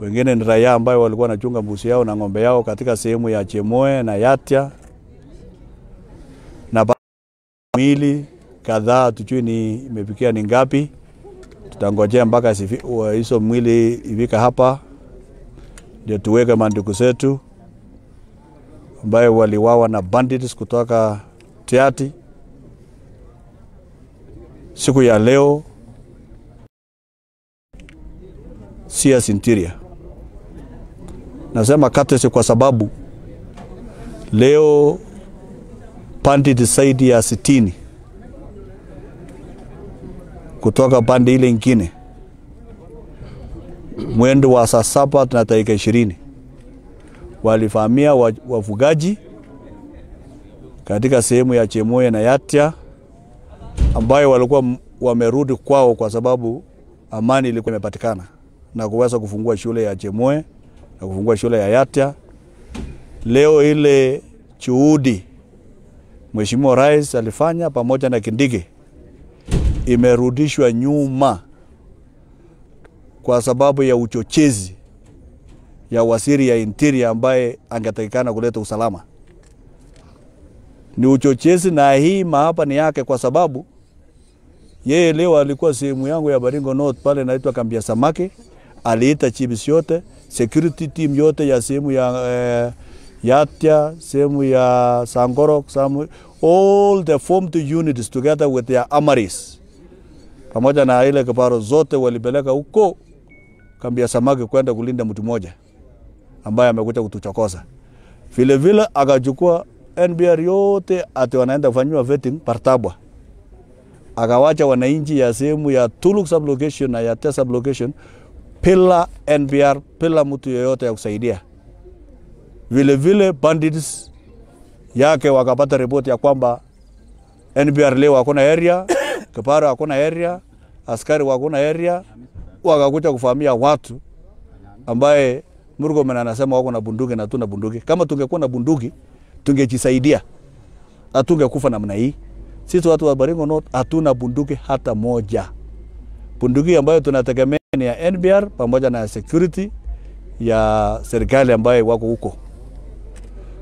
Wengine ni raia ambayo walikuwa wanachunga mbuzi yao na ng'ombe yao katika sehemu ya Chemoe na Yatia. Na mwili kadhaa tujui ni imefikia ni ngapi. Tutangojea mpaka hizo mwili ifika hapa ndio tuweke mandugu zetu ambayo waliwawa na bandits kutoka Tiati. Siku ya leo CS Interior. Nasema courtesy kwa sababu leo bandits zaidi ya 60 kutoka pande ile nyingine mwendo wa saa 7:20 walivamia wafugaji katika sehemu ya Chemoe na Yatia ambayo walikuwa wamerudi kwao kwa sababu amani ilikuwa imepatikana na kuweza kufungua shule ya Chemoe na kufungua shule ya Yatia. Leo ile juhudi Mheshimiwa Rais alifanya pamoja na Kindiki imerudishwa nyuma kwa sababu ya uchochezi ya waziri ya Interior ambaye angetakikana kuleta usalama. Ni uchochezi, na hii mahapa ni yake kwa sababu yeye leo alikuwa sehemu yangu ya Baringo North pale naitwa Kambia Samaki, aliita chiefs yote, security team yote ya sehemu ya Yatia, sehemu ya Sangorok, all the formed units together with their armories pamoja na ile kiparo zote walipeleka huko Kambia Samaki kwenda kulinda mtu mmoja ambaye amekuja kutuchokoza. Vile vile akachukua NBR yote ati wanaenda kufanywa vetting Partabwa. Akawacha wananchi ya sehemu ya Tuluk sublocation na Yatia sublocation bila NBR, bila mtu yeyote ya kusaidia. Vile vile bandits yake wakapata ripoti ya kwamba NBR leo hakuna area, kiparo hakuna area, askari hakuna area, wakakuja kufahamia watu ambaye Murkomen anasema wako na bunduki na tuna bunduki. Kama tungekuwa na bunduki tungejisaidia, hatungekufa namna hii. Sisi watu wa Baringo North hatuna bunduki hata moja. Bunduki ambayo tunategemea ni ya NBR pamoja na security ya serikali ambayo wako huko.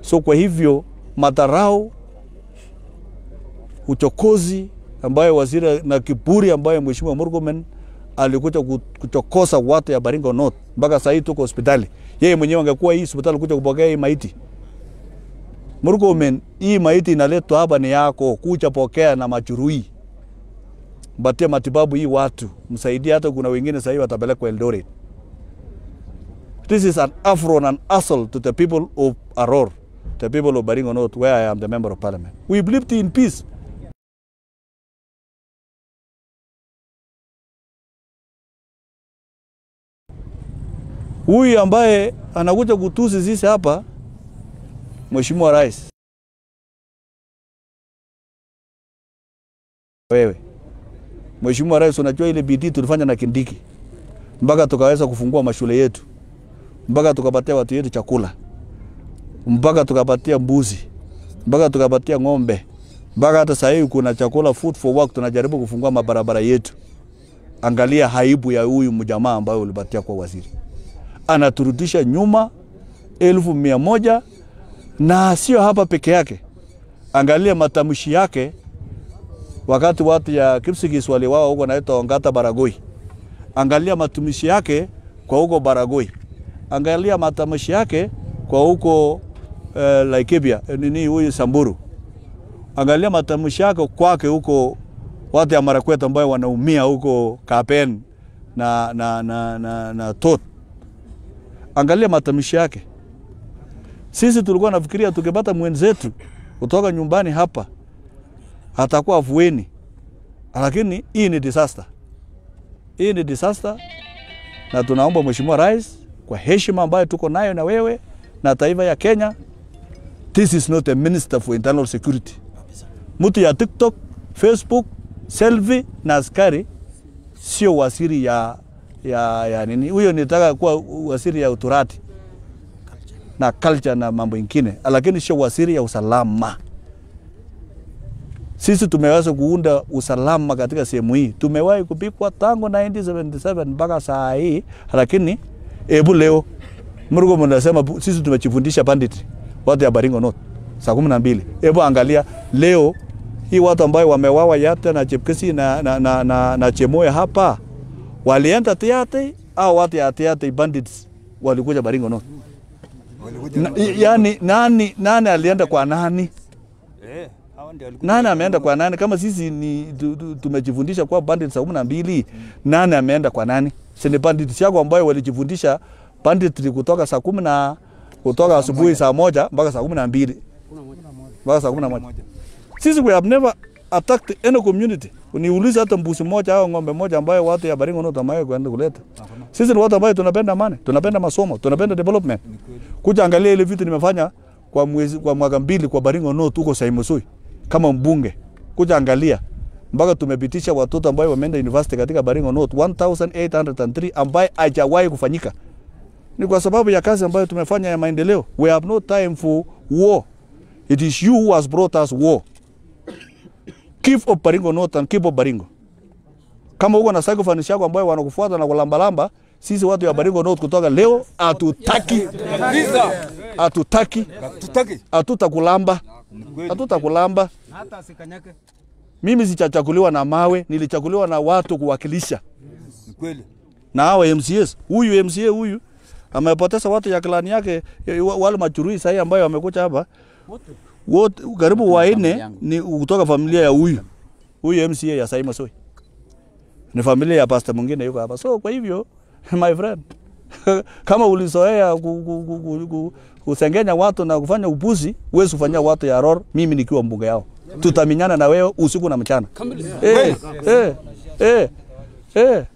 So kwa hivyo madharau, uchokozi ambayo waziri na kiburi ambayo Mheshimiwa Murkomen alikuja kuchokosa watu ya Baringo North mpaka sasa tuko hospitali. Yeye mwenyewe angekuwa hii hospitali kuja kupokea hii maiti. Murkomen, hii maiti inaletwa hapa ni yako, kuja pokea na majeruhi. Mpatie matibabu hii watu, msaidie. Hata kuna wengine sasa hivi watapelekwa Eldoret. This is an affront and assault to the people of Aror, the people of Baringo North, where I am the member of parliament. We believed in peace. Huyu ambaye anakuja kutusi sisi hapa, Mheshimiwa Rais, wewe Mheshimiwa Rais, unajua ile bidii tulifanya na Kindiki mpaka tukaweza kufungua mashule yetu, mpaka tukapatia watu yetu chakula, mpaka tukapatia mbuzi, mpaka tukapatia ng'ombe, mpaka hata sasa hivi kuna chakula food for work, tunajaribu kufungua mabarabara yetu. Angalia haibu ya huyu mjamaa ambaye ulipatia kwa waziri. Anaturudisha nyuma 100,000, na sio hapa peke yake. Angalia matamshi yake wakati watu ya Kipsigis waliwao huko naitwa Ongata Baragoi. Angalia matumishi yake kwa huko Baragoi. Angalia matamshi yake kwa huko Laikipia, nini huyu Samburu. Angalia matamshi yake kwake huko watu ya Marakwet ambao wanaumia huko Kapen na Tot. Angalia matamshi yake. Sisi tulikuwa nafikiria tukipata mwenzetu kutoka nyumbani hapa atakuwa afueni, lakini hii ni disaster. Hii ni disaster, na tunaomba Mheshimiwa Rais kwa heshima ambayo tuko nayo na wewe na taifa ya Kenya, this is not a minister for internal security. Mtu ya TikTok, Facebook, selfie na askari sio waziri ya nini. Huyo nitaka kuwa waziri ya uturati na culture na mambo mengine, lakini sio waziri ya usalama. Sisi tumeweza kuunda usalama katika sehemu hii. Tumewahi kupikwa tangu 1977 mpaka saa hii, lakini Hebu leo Murkomen anasema sisi tumejifundisha bandit watu ya Baringo North saa 12. Hebu angalia leo hii watu ambao wamewawa Yata na Chepkesi na Chemoya hapa walienda Tiaty au watu ya Tiaty bandits walikuja Baringo North. Yani nani alienda kwa nani? Nani ameenda kwa nani? Kama sisi ni tumejifundisha kwa bandits saa 12, nani ameenda kwa nani? Si ni bandits yako ambayo walijifundisha bandit kutoka saa 10 na kutoka asubuhi saa 1 mpaka saa 12. Mpaka saa 11. Sisi we have never attacked any community. Uniulize hata mbuzi moja au ng'ombe moja ambayo watu ya Baringo North ambayo kwenda kuleta. Sisi ni watu ambao tunapenda amani, tunapenda masomo, tunapenda development. Kuja angalia ile vitu nimefanya kwa mwezi, kwa mwaka mbili kwa Baringo North huko Saimosoi kama mbunge. Kuja angalia mpaka tumepitisha watoto ambao wameenda university katika Baringo North 1803 ambaye hajawahi kufanyika. Ni kwa sababu ya kazi ambayo tumefanya ya maendeleo. We have no time for war. It is you who has brought us war. Keep up Baringo North and keep up Baringo. Kama uko na psychophonics yako ambayo wanakufuata na kulambalamba, sisi watu ya Baringo North kutoka leo hatutaki. Hatutaki. Hatutakulamba. Hatutakulamba. Mimi sichachaguliwa na mawe, nilichaguliwa na watu kuwakilisha. Kweli. Na hawa MCAs, huyu MCA huyu amepoteza watu ya klani yake, wale machui sasa ambayo wamekuja hapa. Wote karibu wanne ni kutoka familia ya huyu. Huyu MCA ya Saimosoi. Ni familia ya pastor mwingine yuko hapa. So kwa hivyo my friend, kama ulizoea kusengenya watu na kufanya upuzi, huwezi kufanyia watu ya Aror, mimi nikiwa mbunge yao. Tutaminyana na wewe usiku na mchana.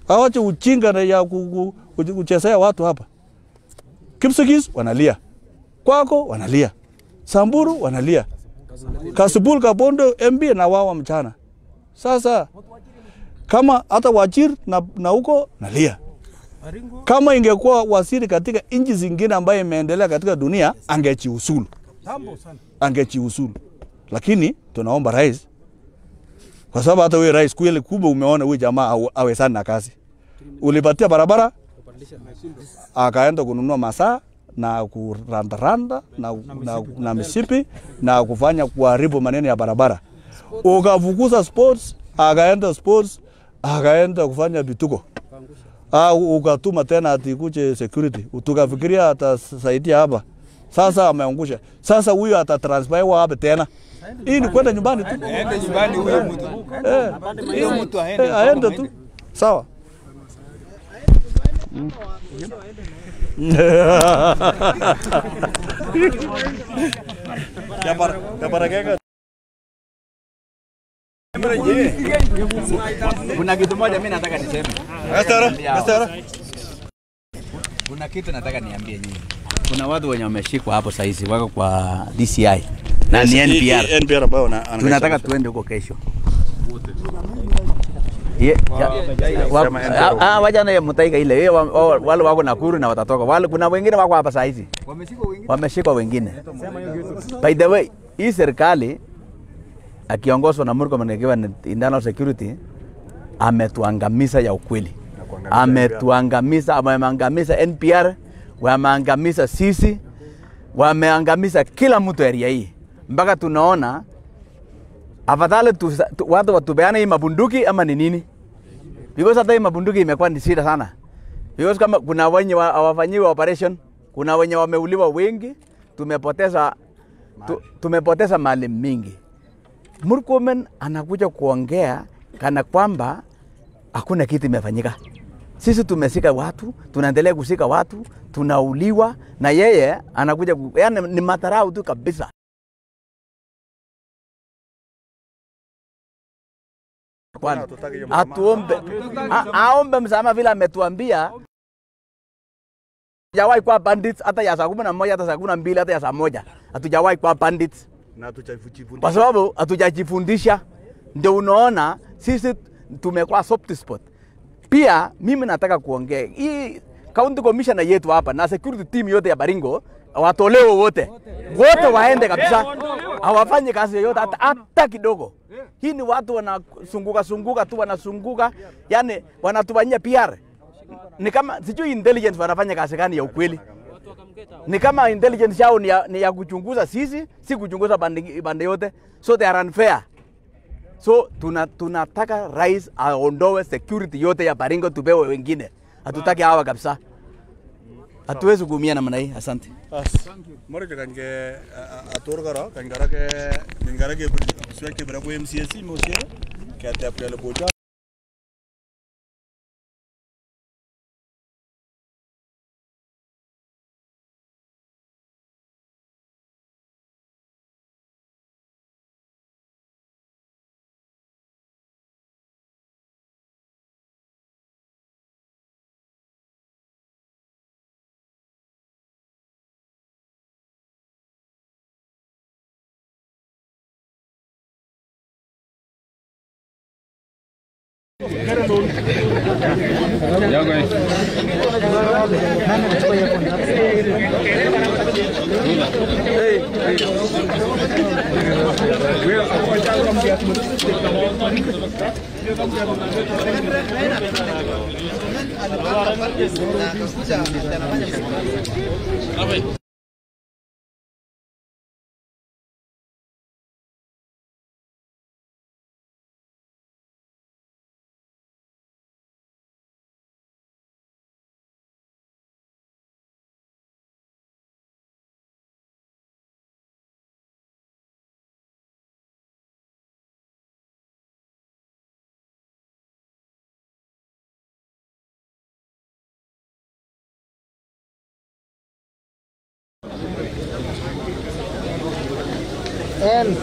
Hawache ujinga na ya kuchezea watu hapa. Kipsigis wanalia. Kwako wanalia. Samburu wanalia. Kasipul Kabondo MB na wao mchana. Sasa kama hata Wajir na huko nalia. Kama ingekuwa waziri katika nchi zingine ambaye imeendelea katika dunia angejiuzulu. Angejiuzulu. Lakini tunaomba rais, kwa sababu hata wewe rais kweli kumbe umeona huyu jamaa awe sana na kazi. Ulipatia barabara akaenda kununua masaa na kurandaranda na misipi na kufanya kuharibu maneno ya barabara. Ukafukuza sports, akaenda sports, akaenda kufanya vituko. Ukatuma tena ati kuje security. Tukafikiria atasaidia hapa. Sasa ameangusha. Sasa huyu atatransfer wapi tena? Hii ni kwenda nyumbani tu. Aende nyumbani huyo mtu. Huyo mtu aende. Aende tu. Sawa. Ya para qué? Kuna kitu moja mimi nataka niseme. Kuna kitu nataka niambie nyinyi. Kuna watu wenye wameshikwa hapo saa hizi wako kwa DCI na ni NPR. NPR ambao na tunataka tuende huko kesho. Wajana ya Mutaiga ile wale wako Nakuru na watatoka. Wale kuna wengine wako hapa saa hizi. Wameshikwa wengine. By the way, hii serikali akiongozwa na Murkomen akiwa ni internal security ametuangamiza ya ukweli. Ametuangamiza, ameangamiza NPR, wameangamiza sisi, wameangamiza kila mtu area hii. Mpaka tunaona afadhali watu watupeane hii mabunduki ama ni nini? Because hata hii mabunduki imekuwa ni shida sana. Because kama kuna wenye hawafanyiwi operation, kuna wenye wameuliwa wengi, tumepoteza mali mingi. Murkomen anakuja kuongea kana kwamba hakuna kitu imefanyika. Sisi tumesika watu, tunaendelea kusika watu, tunauliwa na yeye anakuja, yani ni madharau tu kabisa. Atuombe, aombe msamaha vile ametuambia. Hatujawahi kuwa bandits hata ya saa 11, hata saa 12, hata ya saa 1. Hatujawahi kuwa bandits. Na hatujajifundisha. Kwa sababu hatujajifundisha, ndio unaona sisi tumekuwa soft spot. Pia mimi nataka kuongea hii county commissioner yetu hapa na security team yote ya Baringo watolewe wote. Wote waende kabisa. Hawafanyi kazi yoyote hata kidogo. Hii ni watu wanasunguka sunguka tu, wanasunguka, yani wanatufanyia PR. Ni kama sijui intelligence wanafanya kazi gani ya ukweli. Ni kama intelligence yao ni ya kuchunguza sisi, si kuchunguza pande yote. So they are unfair. So tunataka rais aondoe security yote ya Baringo tupewe wengine. Hatutaki hawa kabisa. Hatuwezi kuumia namna hii. Asante. Moro kange ator kora kangara ke kangara ke swek ke bra ko MCSC mosie ke tap ke le boja. And